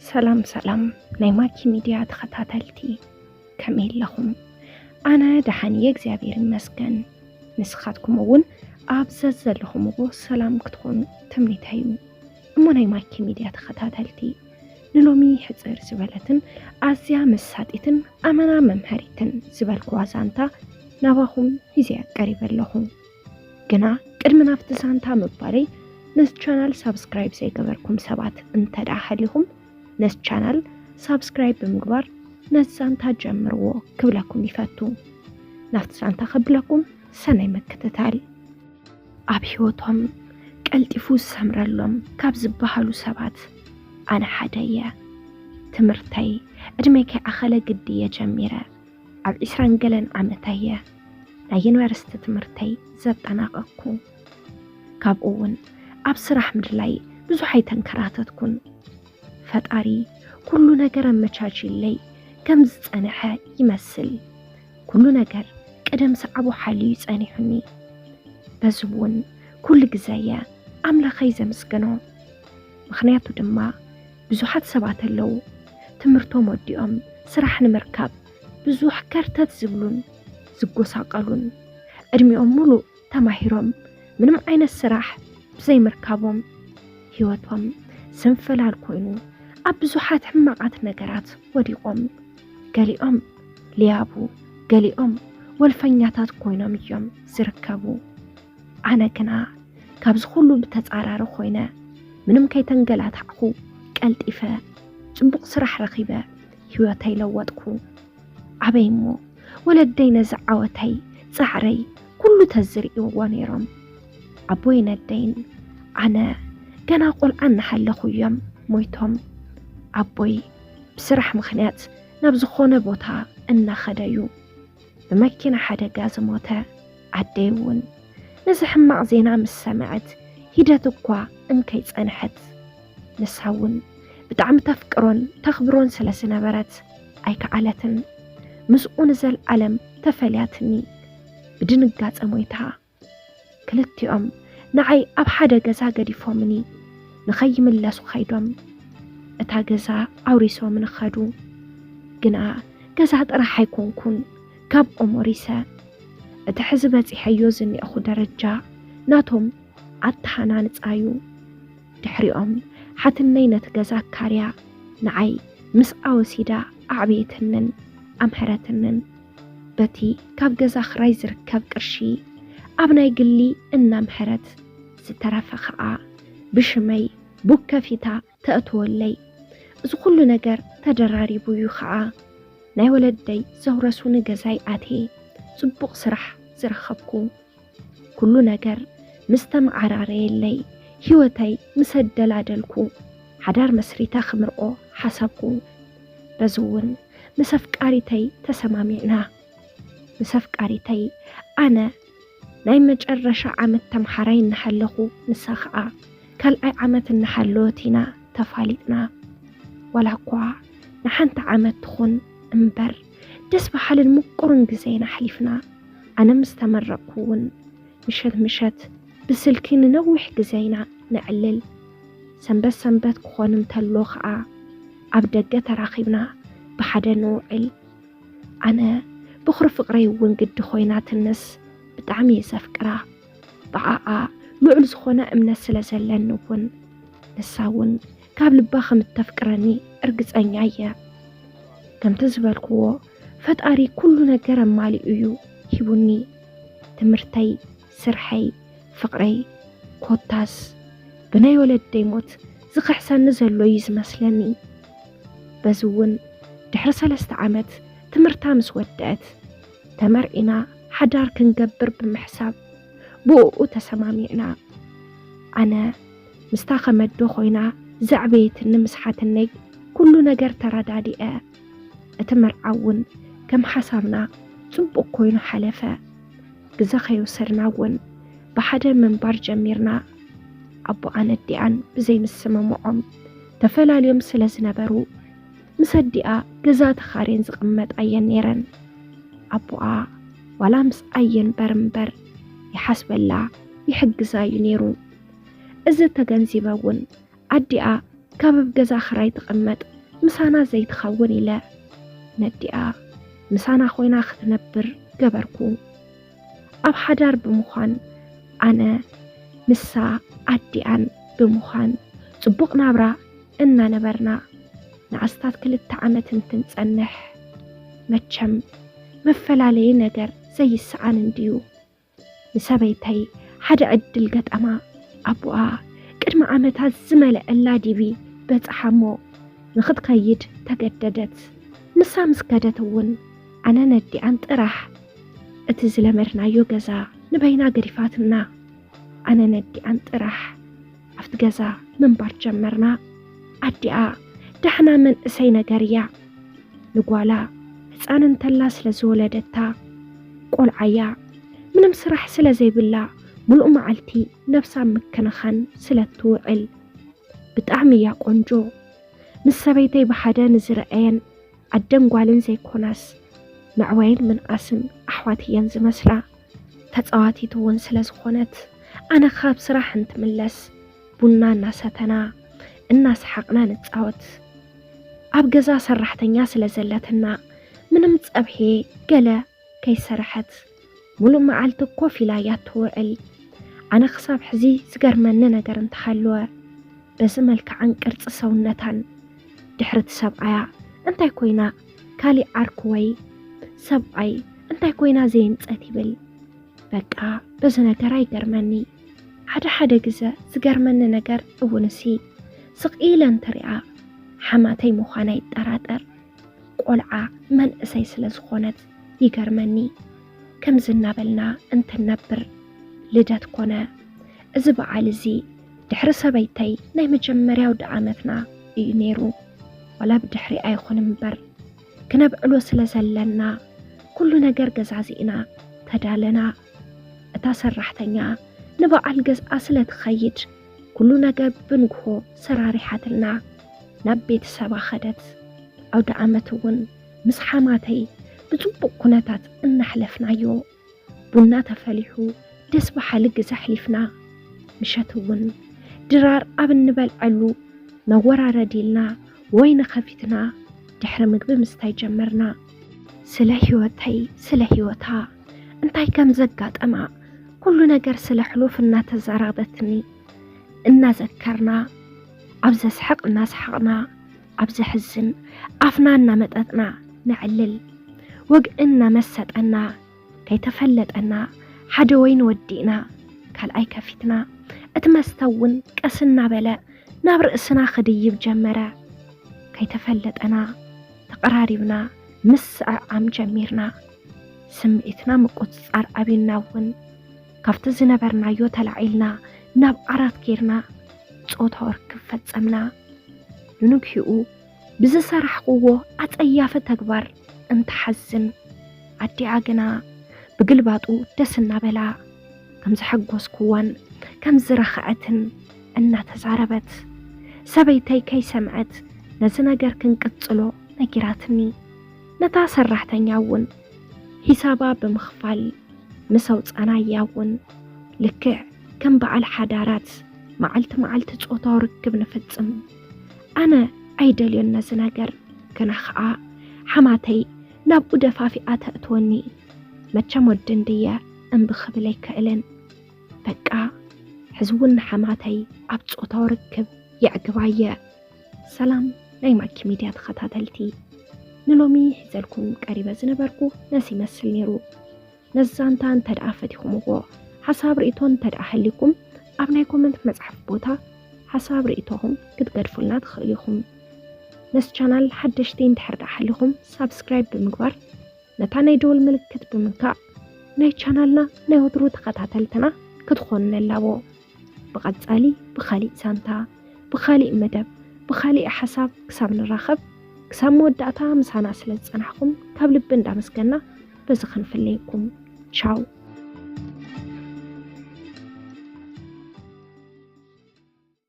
ሰላም ሰላም ናይ ማኪ ሚድያ ተኸታተልቲ፣ ከመይ ኣለኹም? ኣነ ደሓን እየ እግዚኣብሔር ይመስገን። ንስኻትኩም እውን ኣብ ዘዘለኹምዎ ሰላም ክትኾኑ ትምኒተይ እዩ። እሞ ናይ ማኪ ሚድያ ተኸታተልቲ፣ ንሎሚ ሕፅር ዝበለትን ኣዝያ መሳጢትን ኣመና መምሃሪትን ዝበልክዋ ዛንታ ናባኹም ሒዘ ቀሪበ ኣለኹ። ግና ቅድሚ ናብቲ ዛንታ ምባለይ፣ ነዚ ቻናል ሳብስክራይብ ዘይገበርኩም ሰባት እንተ ደኣ ሃሊኹም፣ ነዚ ቻናል ሳብስክራይብ ብምግባር ነዚ ዛንታ ጀምርዎ ክብለኩም ይፈቱ። ናብቲ ዛንታ ከብለኩም ሰናይ ምክትታል። ኣብ ህይወቶም ቀልጢፉ ዝሰምረሎም ካብ ዝበሃሉ ሰባት ኣነ ሓደ እየ። ትምህርተይ ዕድመይ ከይኣኸለ ግዲ እየ ጀሚረ። ኣብ ዒስራን ገለን ዓመተይ እየ ናይ ዩኒቨርሲቲ ትምህርተይ ዘጠናቐቕኩ። ካብኡ እውን ኣብ ስራሕ ምድላይ ብዙሕ ኣይተንከራተትኩን። ፈጣሪ ኩሉ ነገር ኣመቻችለይ ከም ዝጸንሐ ይመስል። ኩሉ ነገር ቅደም ሰዓቡ ሓልዩ ጸኒሑኒ። በዚ እውን ኩሉ ግዘ እየ ኣምላኸይ ዘምስግኖ። ምኽንያቱ ድማ ብዙሓት ሰባት ኣለዉ ትምህርቶም ወዲኦም ስራሕ ንምርካብ ብዙሕ ከርተት ዝብሉን ዝጎሳቐሉን፣ ዕድሚኦም ሙሉእ ተማሂሮም ምንም ዓይነት ስራሕ ብዘይምርካቦም ህይወቶም ስንፍላል ኮይኑ ኣብ ብዙሓት ሕማቓት ነገራት ወዲቖም፣ ገሊኦም ሊያቡ፣ ገሊኦም ወልፈኛታት ኮይኖም እዮም ዝርከቡ። ኣነ ግና ካብዚ ኩሉ ብተጻራሪ ኮይነ ምንም ከይተንገላታዕኹ ቀልጢፈ ጽቡቕ ስራሕ ረኺበ ህይወተይ ለወጥኩ። ኣበይ እሞ ወለደይ ነዚ ዓወተይ ጻዕረይ ኩሉ ተዝርእይዎ ነይሮም። ኣቦይን ኣደይን ኣነ ገና ቆልዓ እናሃለኹ እዮም ሞይቶም። ኣቦይ ብስራሕ ምኽንያት ናብ ዝኾነ ቦታ እናኸደ እዩ ብመኪና ሓደጋ ዝሞተ። ኣደይ እውን ነዚ ሕማቕ ዜና ምስ ሰምዐት ሂደት እኳ እንከይጸንሐት፣ ንሳ እውን ብጣዕሚ ተፍቅሮን ተኽብሮን ስለ ዝነበረት ኣይከኣለትን። ምስኡ ንዘልኣለም ተፈልያትኒ። ብድንጋጸ ሞይታ። ክልቲኦም ንዓይ ኣብ ሓደ ገዛ ገዲፎምኒ ንኸይምለሱ ከይዶም። እታ ገዛ ኣውሪሶምኒ ኸዱ። ግና ገዛ ጥራሕ ኣይኮንኩን ካብኦም ወሪሰ። እቲ ሕዚ በጺሐዮ ዝኒኣኹ ደረጃ ናቶም ኣተሃናንጻ እዩ። ድሕሪኦም ሓትነይ ነቲ ገዛ ኣካርያ ንዓይ ምስኣ ወሲዳ ኣዕበየትንን ኣምሀረትንን። በቲ ካብ ገዛ ኽራይ ዝርከብ ቅርሺ ኣብ ናይ ግሊ እናምሀረት፣ ዝተረፈ ኸኣ ብሽመይ ቡክ ከፊታ ተእትወለይ። እዚ ኩሉ ነገር ተደራሪቡ እዩ ኸኣ ናይ ወለደይ ዘውረሱኒ ገዛይ ኣትየ ጽቡቕ ስራሕ ዝረኸብኩ። ኩሉ ነገር ምስ ተመዓራረየለይ፣ ህይወተይ ምስ ኣደላደልኩ፣ ሓዳር መስሪተ ክምርዖ ሓሰብኩ። በዚ እውን ምስ ኣፍቃሪተይ ተሰማሚዕና። ምስ ኣፍቃሪተይ ኣነ ናይ መጨረሻ ዓመት ተምሃራይ እናሃለኹ፣ ንሳ ኸኣ ካልኣይ ዓመት እናሃለወት ኢና ተፋሊጥና። ዋላ እኳ ንሓንቲ ዓመት ትኹን እምበር፣ ደስ በሃልን ምቁርን ግዜ ኢና ኣሕሊፍና። ኣነ ምስ ተመረቕኩ እውን ምሸት ምሸት ብስልኪ ንነዊሕ ግዜ ኢና ነዕልል። ሰንበት ሰንበት ክኾን እንተሎ ኸኣ ኣብ ደገ ተራኺብና ብሓደ ንውዕል። ኣነ በኹሪ ፍቕረይ እውን ግዲ ኮይናትንስ ብጣዕሚ እየ ዘፍቅራ። ብኣኣ ልዑል ዝኾነ እምነት ስለ ዘለኒ እውን ንሳ እውን ካብ ልባ ከም እተፍቅረኒ እርግጸኛ እየ። ከምቲ ዝበልክዎ ፈጣሪ ኩሉ ነገር ኣማሊኡ እዩ ሂቡኒ። ትምህርተይ፣ ስርሐይ፣ ፍቕረይ፣ ኮታስ ብናይ ወለደይ ሞት ዝኽሕሰኒ ዘሎ እዩ ዝመስለኒ። በዚ እውን ድሕሪ ሰለስተ ዓመት ትምህርታ ምስ ወደአት፣ ተመርዒና ሓዳር ክንገብር ብምሕሳብ ብእኡ ተሰማሚዕና። ኣነ ምስታ ከመዶ ኮይና ዘዕበየትኒ ምስ ሓትነይ ኩሉ ነገር ተረዳዲአ። እቲ መርዓ እውን ከም ሓሳብና ጽቡቕ ኮይኑ ሓለፈ። ግዘ ከይወሰድና እውን ብሓደ ምንባር ጀሚርና። ኣቦኣን ኣዲኣን ብዘይምስምምዖም ተፈላልዮም ስለ ዝነበሩ፣ ምስ ኣዲኣ ገዛ ተኻርየን ዝቕመጣ እየን ነይረን። ኣቦኣ ዋላ ምስኣ ይንበር እምበር ይሓስበላ ይሕግዛ እዩ ነይሩ። እዚ ተገንዚበ እውን ኣዲኣ ካብ ኣብ ገዛ ኽራይ ትቕመጥ ምሳና ዘይትኸውን ኢለ ነዲኣ ምሳና ኮይና ክትነብር ገበርኩ። ኣብ ሓዳር ብምዃን ኣነ ንሳ ኣዲኣን ብምዃን ጽቡቕ ናብራ እናነበርና ንኣስታት ክልተ ዓመት እንትንጸንሕ፣ መቸም መፈላለዪ ነገር ዘይሰኣን እንድዩ። ንሰበይተይ ሓደ ዕድል ገጠማ። ኣቦኣ ቅድሚ ዓመታት ዝመልአ ላዲቪ በጽሓ እሞ ንኽትከይድ ተገደደት። ንሳ ምስ ከደት እውን ኣነ ነዲኣን ጥራሕ እቲ ዝለመድናዮ ገዛ ንበይና ገዲፋትና። ኣነ ነዲኣን ጥራሕ ኣብቲ ገዛ ምንባር ጀመርና። ኣዲኣ ዳሕና መንእሰይ ነገር እያ። ንጓላ ህፃን እንተላ ስለ ዝወለደታ ቆልዓያ ምንም ስራሕ ስለ ዘይብላ ሙሉእ መዓልቲ ነብሳ ምክንኻን ስለ ትውዕል ብጣዕሚ እያ ቆንጆ። ምስ ሰበይተይ ብሓደ ንዝረኣየን ኣደን ጓልን ዘይኮናስ መዕወይን ምንኣስን ኣሕዋት እየን ዝመስላ። ተፃዋቲት እውን ስለ ዝኾነት ኣነ ካብ ስራሕ እንትምለስ ቡና እናሰተና እናሰሓቕና ንፃወት። ኣብ ገዛ ሰራሕተኛ ስለ ዘለትና ምንም ፀብሒ ገለ ከይሰረሐት ሙሉእ መዓልቲ ኮፍ ኢላ እያ ትውዕል። ኣነ ክሳብ ሕዚ ዝገርመኒ ነገር እንተሃለወ በዚ መልክዓን ቅርፂ ሰውነታን ድሕሪ እቲ ሰብኣያ እንታይ ኮይና ካሊእ ዓርኩ ወይ ሰብኣይ እንታይ ኮይና ዘይምፀት ይብል። በቃ በዚ ነገር ኣይገርመኒ። ሓደ ሓደ ግዘ ዝገርመኒ ነገር እውን እሲ ስቕ ኢለ እንትሪኣ ሓማተይ ምዃና ይጠራጠር። ቆልዓ መንእሰይ ስለ ዝኾነት ይገርመኒ። ከምዚ እናበልና እንትንነብር ልደት ኮነ። እዚ በዓል እዚ ድሕሪ ሰበይተይ ናይ መጀመርያ ኣውደኣመትና እዩ ነይሩ። ዋላ ብድሕሪኣ ይኹን እምበር ክነብዕሎ ስለ ዘለና ኩሉ ነገር ገዛዚእና ተዳለና። እታ ሰራሕተኛ ንበዓል ገዝኣ ስለ ትኸይድ ኩሉ ነገር ብንግሆ ሰራሪሓትልና ናብ ቤተሰባ ኸደት። ኣውደኣመት እውን ምስ ሓማተይ ብፅቡቕ ኩነታት እናሕለፍናዮ። ቡና ተፈሊሑ ደስ በሃሊ ግዘ ኣሕሊፍና። ምሸት እውን ድራር ኣብ እንበልዐሉ ነወራረድ ኢልና ወይኒ ኸፊትና ድሕሪ ምግቢ ምስታይ ጀመርና። ስለ ህይወተይ ስለ ህይወታ እንታይ ከም ዘጋጠማ ኩሉ ነገር ስለ ሕሉፍ እናተዛረበትኒ እናዘከርና ኣብ ዘስሕቕ እናሰሓቕና ኣብ ዘሕዝን ኣፍና እናመጠጥና ነዕልል። ወግዒ እናመሰጠና ከይተፈለጠና ሓደ ወይኒ ወዲእና ካልኣይ ከፊትና። እቲ መስተ እውን ቀስ እናበለ ናብ ርእስና ክድይብ ጀመረ። ከይተፈለጠና ተቐራሪብና ምስዕዓም ጀሚርና። ስምዒትና ምቁፅፃር ኣብዩና እውን ካብቲ ዝነበርናዮ ተላዒልና ናብ ዓራት ኬድና ፆታዊ ርክብ ፈፀምና። ንንግሂኡ ብዝሰራሕክዎ ኣፀያፊ ተግባር እንትሓዝን ኣዲኣ ግና ብግልባጡ ደስ እናበላ ከም ዘሐጎስክዋን ከም ዝረኸዐትን እናተዛረበት ሰበይተይ ከይሰምዐት ነዚ ነገር ክንቅጽሎ ነጊራትኒ። ነታ ሰራሕተኛ እውን ሂሳባ ብምኽፋል ምስ ኣውፃናያ እውን ልክዕ ከም በዓል ሓዳራት መዓልቲ መዓልቲ ፆታዊ ርክብ ንፍፅም። ኣነ ኣይደልዮን ነዚ ነገር፣ ግና ኸዓ ሓማተይ ናብኡ ደፋፊኣ ተእትወኒ። መቸም ወዲ እንድየ እምቢ ክብል ኣይክእልን። በቃ ሕዚ እውን ንሓማተይ ኣብ ፆታዊ ርክብ የዕግባየ። ሰላም ናይ ማኪ ሚድያ ተኸታተልቲ፣ ንሎሚ ሒዘልኩም ቀሪበ ዝነበርኩ ነዚ ይመስል ነይሩ። ነዚ ዛንታ እንተ ደኣ ፈቲኹምዎ፣ ሓሳብ ርእይቶ እንተ ደኣ ሃልዩኩም፣ ኣብ ናይ ኮመንት መጽሓፍ ቦታ ሓሳብ ርእይቶኹም ክትገድፉልና ትኽእሉ ኢኹም። ነዚ ቻናል ሓደሽቲ እንድሕር ደኣ ሃሊኹም፣ ሳብስክራይብ ብምግባር ነታ ናይ ደወል ምልክት ብምንካእ ናይ ቻናልና ናይ ወትሩ ተኸታተልትና ክትኾኑ ንላቦ። ብቐጻሊ ብኻሊእ ዛንታ፣ ብኻሊእ መደብ፣ ብኻሊእ ሓሳብ ክሳብ ንራኸብ፣ ክሳብ መወዳእታ ምሳና ስለ ዝጸናሕኩም ካብ ልቢ እንዳመስገና በዚ ክንፍለየኩም። ቻው።